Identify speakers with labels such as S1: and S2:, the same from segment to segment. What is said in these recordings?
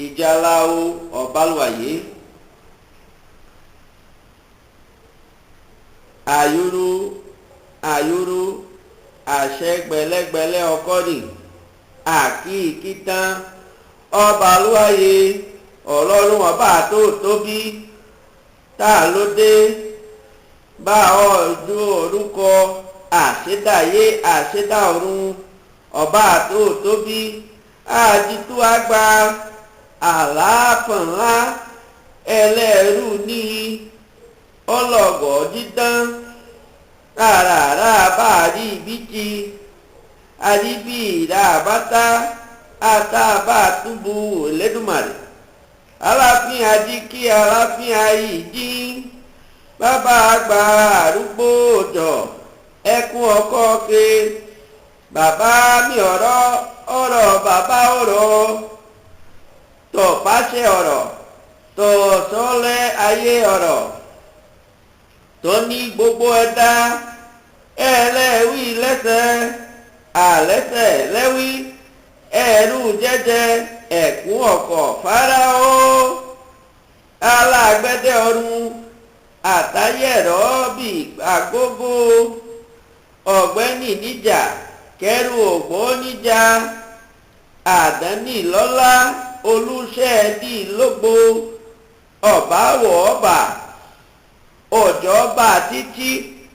S1: Ìjàláwo ọ̀bálùwàyé. Àyúrú àyúrú àṣẹ gbẹlẹ́gbẹlẹ́ ọkọ́nì àkìkìtàn ọbalúwàyé ọlọ́run ọba tó tóbi tá a ló dé bá ọdún orúkọ àṣedáyé àṣedá ọ̀run ọba tó tóbi àdìtú àgbà àlàáfọ̀nlá ẹlẹ́rú ní ọlọ́gọ̀ dídán rárá bá a rí ibi tí àríbí ìrà àbátá àtàbà túbú Ẹlẹ́dùmarè aláàfin àjíkí aláàfin àìjí bàbá àgbà àrúgbó òjò ẹkún ọkọ ke bàbá mi ọ̀rọ̀ ọ̀rọ̀ bàbá ọ̀rọ̀ tọ̀páṣẹ ọ̀rọ̀ tọ̀sọ́lẹ̀ ayé ọ̀rọ̀ tó ní gbogbo ẹ̀dá ẹlẹ́wí lẹ́sẹ̀ àlẹ́sẹ̀ lẹ́wí ẹ̀rù jẹ́jẹ́ ẹ̀kún ọkọ̀ fáráó alágbẹ̀dẹ ọ̀run àtayẹ̀rọ̀ bí àgógó ọ̀gbẹ́ni níjà kẹrù ògbó níjà àdánilọ́lá olùṣẹ́ẹ̀dì lógbó ọ̀báwọ̀ ọba ọ̀jọ̀ba títí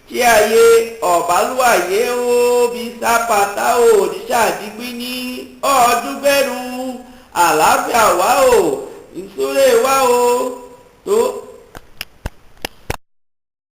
S1: tí ayé ọ̀bálúwàyé ó bí sápàtà òrìṣà dìgbì ní ọdúnbẹ̀rù àlàáfíà wá o ìsúré wá o tó.